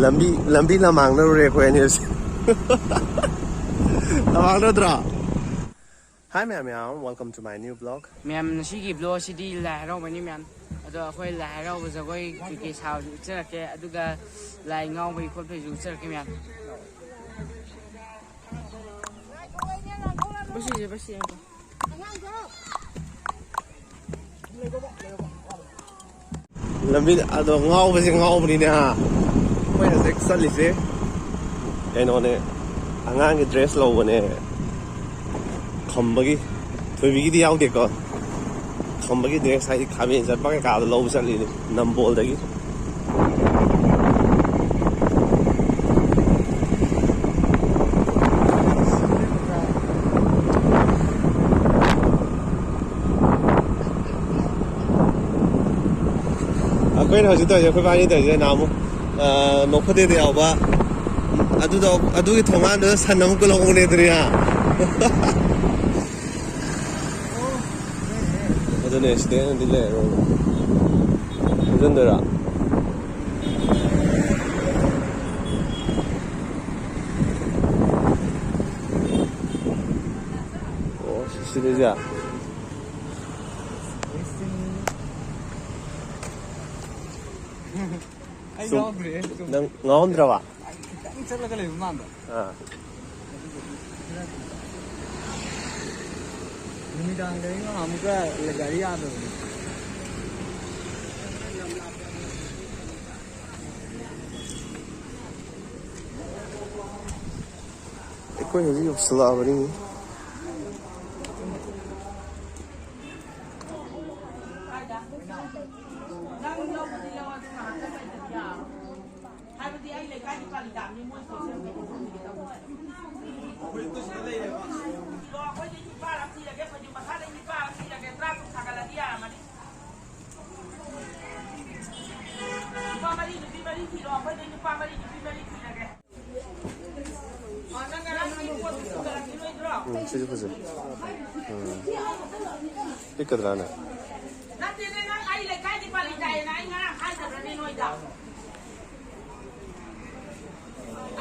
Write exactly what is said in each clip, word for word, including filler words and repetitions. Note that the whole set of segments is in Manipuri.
ꯂꯝꯕꯤ ꯂꯝꯕꯤ ꯂꯃꯥꯡꯅꯔꯨꯔꯦ ꯑꯩꯈꯣꯏ ꯑꯅꯤ ꯍꯧꯖꯤꯛ꯫ ꯂꯃꯥꯡꯅꯗ꯭ꯔꯣ? Hi ꯃꯌꯥꯝ, ꯃꯌꯥꯝ, welcome to my new vlog. ꯃꯌꯥꯝ, ꯉꯁꯤꯒꯤ vlog ꯑꯁꯤꯗꯤ ꯂꯥꯏ ꯍꯔꯥꯎꯕꯅꯤ ꯃꯌꯥꯝ꯫ ꯑꯗꯣ ꯑꯩꯈꯣꯏ ꯂꯥꯏ ꯍꯔꯥꯎꯕ ꯖꯒꯣꯏ ꯀꯩꯀꯩ ꯁꯥꯕꯁꯨ ꯎꯠꯆꯔꯛꯀꯦ, ꯑꯗꯨꯒ ꯂꯥꯏ ꯉꯥꯎꯕꯒꯤ ꯈꯣꯠꯄꯒꯤꯁꯨ ꯎꯠꯆꯔꯛꯀꯦ ꯃꯌꯥꯝ꯫ ꯂꯝꯕꯤ ꯑꯗꯣ ꯉꯥꯎꯕꯁꯦ ꯉꯥꯎꯕꯅꯤꯅꯦ ꯍꯥ꯫ ꯑꯩꯈꯣꯏ ꯍꯧꯖꯤꯛ ꯆꯠꯂꯤꯁꯦ ꯀꯩꯅꯣꯅꯦ, ꯑꯉꯥꯡꯒꯤ dress ꯂꯧꯕꯅꯦ꯫ ꯈꯝꯕꯒꯤ, ꯊꯣꯏꯕꯤꯒꯤꯗꯤ ꯌꯥꯎꯗꯦꯀꯣ꯫ ꯈꯝꯕꯒꯤ dress ꯍꯥꯏꯗꯤ ꯈꯥꯃꯦꯟ ꯆꯠꯄ ꯀꯩꯀꯥꯗꯣ ꯂꯧꯕ ꯆꯠꯂꯤꯅꯦ ꯅꯝꯕꯣꯜꯗꯒꯤ꯫ ꯑꯩꯈꯣꯏꯅ ꯍꯧꯖꯤꯛ ꯇꯧꯔꯤꯁꯦ, ꯑꯩꯈꯣꯏ ꯕꯥꯅꯤ ꯇꯧꯔꯤꯁꯦ ꯅꯍꯥꯟꯃꯨꯛ, ꯑ, ꯅꯣꯛꯐꯗꯦꯗ ꯌꯥꯎꯕ ꯑꯗꯨꯗꯣ, ꯑꯗꯨꯒꯤ ꯊꯣꯡꯒꯥꯟꯗꯨꯗ ꯁꯟ ꯑꯃꯨꯛ ꯀꯜꯍꯧꯕꯅꯦ ꯑꯗꯨꯅꯤ ꯍꯥ꯫ ꯑꯗꯨꯅꯦ, ꯑꯦꯛꯁꯤꯗꯦꯟꯗꯤ ꯂꯩꯔꯔꯣꯏ꯫ ꯐꯨꯖꯟꯗꯣꯏꯔꯥ? ꯑꯣ, ꯁꯤ-, ꯁꯤꯗꯩꯁꯦ? ꯑꯩ ꯁꯨꯝ ꯌꯥꯎꯗ꯭ꯔꯦ, ꯁꯨꯝ꯫ ꯅꯪ ꯉꯥꯎꯔꯝꯗ꯭ꯔꯕ? ꯑꯩ ꯈꯤꯇꯪ ꯆꯠꯂꯒ ꯂꯩꯕ ꯃꯥꯟꯕ꯫ ꯑꯥ꯫ ꯅꯨꯃꯤꯗꯥꯡꯗ ꯑꯩꯅ ꯑꯃꯨꯛꯀ ꯒꯥꯔꯤ ꯌꯥꯗꯕꯅꯤ꯫ ꯑꯩꯈꯣꯏ ꯍꯧꯖꯤꯛ ꯌꯧꯁꯤꯜꯂꯛꯑꯕꯅꯤ꯫ ꯍꯥꯏꯕꯗꯤ ꯑꯩ ꯂꯩꯀꯥꯏꯒꯤ ꯄꯥꯂꯤ ꯇꯥꯕꯅꯤ, ꯃꯣꯏ ꯁꯣꯁꯦꯜ ꯃꯦꯗꯤꯌꯥ ꯊꯝꯃꯤꯒꯦ ꯇꯧꯕꯅꯦ꯫ ꯀꯤꯂꯣ ꯑꯩꯈꯣꯏꯗꯤ ꯅꯤꯄꯥ ꯑꯃ ꯊꯤꯔꯒꯦ, ꯑꯩꯈꯣꯏꯗꯤ ꯃꯈꯥꯗꯩ ꯅꯤꯄꯥ ꯑꯃ ꯊꯤꯔꯒꯦ, ꯇꯔꯥ ꯇꯔꯨꯛ ꯁꯥꯒꯠꯂꯗꯤ ꯌꯥꯔꯝꯃꯅꯤ꯫ ꯅꯨꯄꯥ ꯃꯔꯤ, ꯅꯨꯄꯤ ꯃꯔꯤ ꯊꯤꯔꯣ, ꯑꯩꯈꯣꯏꯗꯩ ꯅꯨꯄꯥ ꯃꯔꯤ, ꯅꯨꯄꯤ ꯃꯔꯤ ꯊꯤꯔꯒꯦ꯫ ꯑꯣ, ꯅꯪ ꯉꯔꯥꯡꯒꯤ ꯄꯣꯠꯇꯨ ꯄꯨꯈꯠꯂꯛꯈꯤꯔꯣꯏꯗ꯭ꯔꯣ? ꯎꯝ, ꯁꯤꯁꯨ ꯐꯖꯩ꯫ ꯎꯝ꯫ ꯄꯤꯛꯀꯗ꯭ꯔꯥꯅꯦ? ꯅꯠꯇꯦꯅꯦ, ꯅꯪ ꯑꯩ ꯂꯩꯀꯥꯏꯒꯤ ꯄꯥꯂꯤ ꯇꯥꯏꯌꯦꯅ ꯑꯩ ꯉꯔꯥꯡ ꯍꯥꯏꯗꯕ꯭ꯔꯅꯦ ꯅꯣꯏꯗ?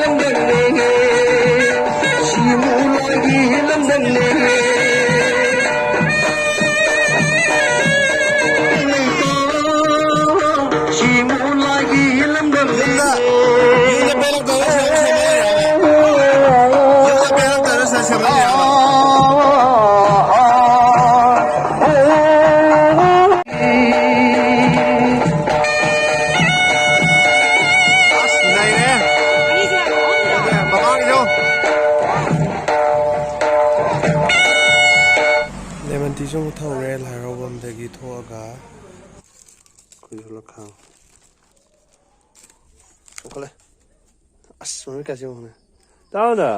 ꯂꯝꯗꯝꯅꯦ, ꯁꯤꯃꯨ ꯂꯥꯏꯒꯤ ꯂꯝꯗꯝꯅꯦ꯫ ꯁꯤꯃꯨ ꯂꯥꯏꯒꯤ ꯂꯝꯗꯝꯅꯦ꯫ ꯌꯨꯝꯗ, ꯌꯨꯝꯗ ꯄꯦꯜꯂꯛꯇꯗꯅ ꯁꯤꯗ ꯁꯦꯝꯕ ꯂꯩꯔꯕ? ꯌꯨꯝꯗ ꯄꯦꯜꯂꯛꯇꯗꯅ ꯁꯤꯗ ꯁꯦꯝꯕ ꯂꯩꯔꯕ? ꯑꯁ, ꯅꯩꯔꯦ꯫ ꯅꯩꯔꯦ, ꯃꯃꯥꯡꯒꯤꯗꯣ꯫ ꯂꯦꯃꯟ ꯇꯤꯁꯨ ꯑꯃꯨꯛ ꯊꯛꯎꯔꯦ ꯂꯥꯏ ꯍꯔꯥꯎꯐꯝꯗꯒꯤ ꯊꯣꯛꯑꯒ꯫ ꯂꯈꯥꯡ ꯀꯣꯛꯈꯠꯂꯦ꯫ ꯑꯁ, ꯃꯃꯤꯠ ꯀꯥꯁꯤ ꯌꯦꯡꯉꯨꯅꯦ꯫ ꯇꯥꯎꯅ꯫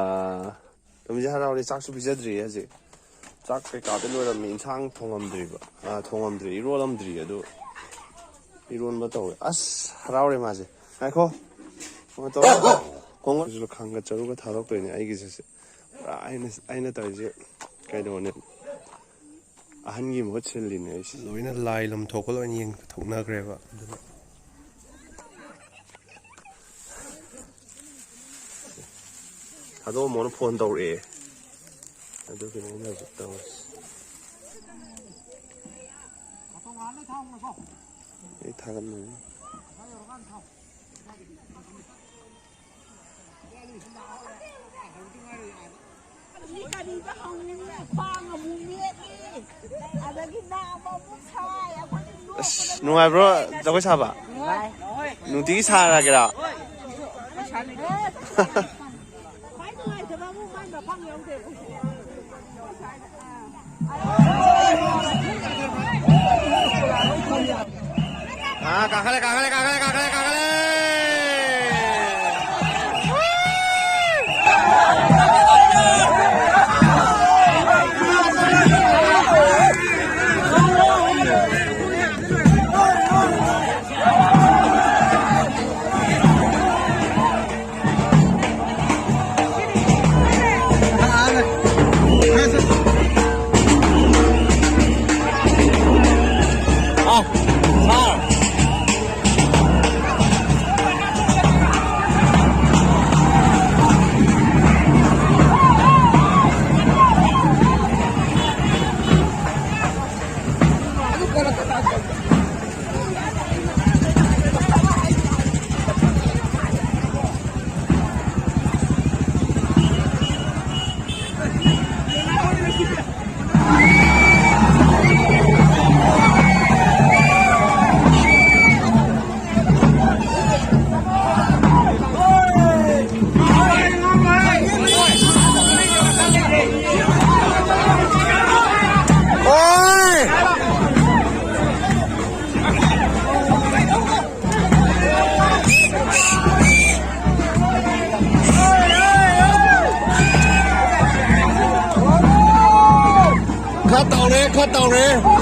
ꯇꯣꯝꯕꯤꯁꯦ ꯍꯔꯥꯎꯔꯦ꯫ ꯆꯥꯛꯁꯨ ꯄꯤꯖꯗ꯭ꯔꯤꯌꯦ ꯍꯧꯖꯤꯛ꯫ ꯆꯥꯛ ꯀꯩꯀꯥꯗꯤ ꯂꯣꯏꯔꯝꯃꯤ꯫ ꯏꯟꯁꯥꯡ ꯊꯣꯡꯉꯝꯗ꯭ꯔꯤꯕ꯫ ꯑꯥ, ꯊꯣꯡꯉꯝꯗ꯭ꯔꯤ꯫ ꯏꯔꯣꯜꯂꯝꯗ꯭ꯔꯤ꯫ ꯑꯗꯨ ꯏꯔꯣꯟꯕ ꯇꯧꯋꯦ꯫ ꯑꯁ, ꯍꯔꯥꯎꯔꯦ ꯃꯥꯁꯦ꯫ ꯉꯥꯏꯈꯣ꯫ ꯀꯩꯅꯣ ꯇꯧ꯫ ꯈꯣꯡꯎꯞꯁꯤꯁꯨ ꯈꯪꯒ ꯆꯔꯨꯒ ꯊꯥꯗꯣꯛꯇꯣꯏꯅꯦ ꯑꯩꯒꯤꯁꯦ꯫ ꯄꯨꯔꯥ ꯑꯩꯅ, ꯑꯩꯅ ꯇꯧꯔꯤꯁꯦ ꯀꯩꯅꯣꯅꯦ꯫ ꯑꯍꯟꯒꯤ ꯃꯍꯨꯠ ꯁꯤꯜꯂꯤꯅꯦ ꯑꯩꯁꯦ꯫ ꯂꯣꯏꯅ ꯂꯥꯏ ꯂꯝ ꯊꯣꯛꯄ ꯂꯣꯏꯅ ꯌꯦꯡ ꯊꯣꯛꯅꯈ꯭ꯔꯦꯕ꯫ ꯑꯗꯨꯅ ꯊꯥꯗꯣꯛꯑꯝꯃꯣꯅ ꯐꯣꯟ ꯇꯧꯔꯛꯑꯦ꯫ ꯑꯗꯨꯒꯤꯅꯦ ꯑꯩꯅ ꯍꯧꯖꯤꯛ ꯇꯧꯔꯤꯁꯦ꯫ ꯑꯩ ꯊꯥꯒꯠꯂꯨꯔꯦ꯫ ꯃꯤ ꯀꯔꯤꯗ ꯍꯪꯉꯨꯅꯤ? ꯈ꯭ꯋꯥꯡ ꯑꯃꯨꯛ ꯅꯦꯠꯂꯤ, ꯑꯗꯒꯤ ꯅꯥ ꯑꯃꯃꯨꯛ ꯁꯥꯏ꯫ ꯑꯩꯈꯣꯏꯗꯤ ꯑꯁ, ꯅꯣꯛꯄꯗ ꯅꯨꯡꯉꯥꯏꯕ꯭ꯔꯣ ꯂꯣꯏꯔꯦ꯫ ꯖꯒꯣꯏ ꯁꯥꯕ? ꯅꯨꯡꯉꯥꯏ꯫ ꯅꯨꯡꯇꯤꯒꯤ ꯁꯥꯔꯒꯦꯔꯥ? ꯈ꯭ꯋꯥꯏ ꯅꯨꯡꯉꯥꯏꯇꯕ ꯑꯃꯨꯛ ꯃꯥꯏ ꯃꯐꯝ ꯌꯧꯗꯦ꯫ ꯑꯥ, ꯀꯥꯈꯠꯂꯦ, ꯀꯥꯈꯠꯂꯦ, ꯀꯥꯈꯠꯂꯦ, ꯀꯥꯈꯠꯂꯦ, ꯀꯥꯈꯠꯂꯦ꯫ ꯇꯧꯔꯦ, ꯈꯔ ꯇꯧꯔꯦ꯫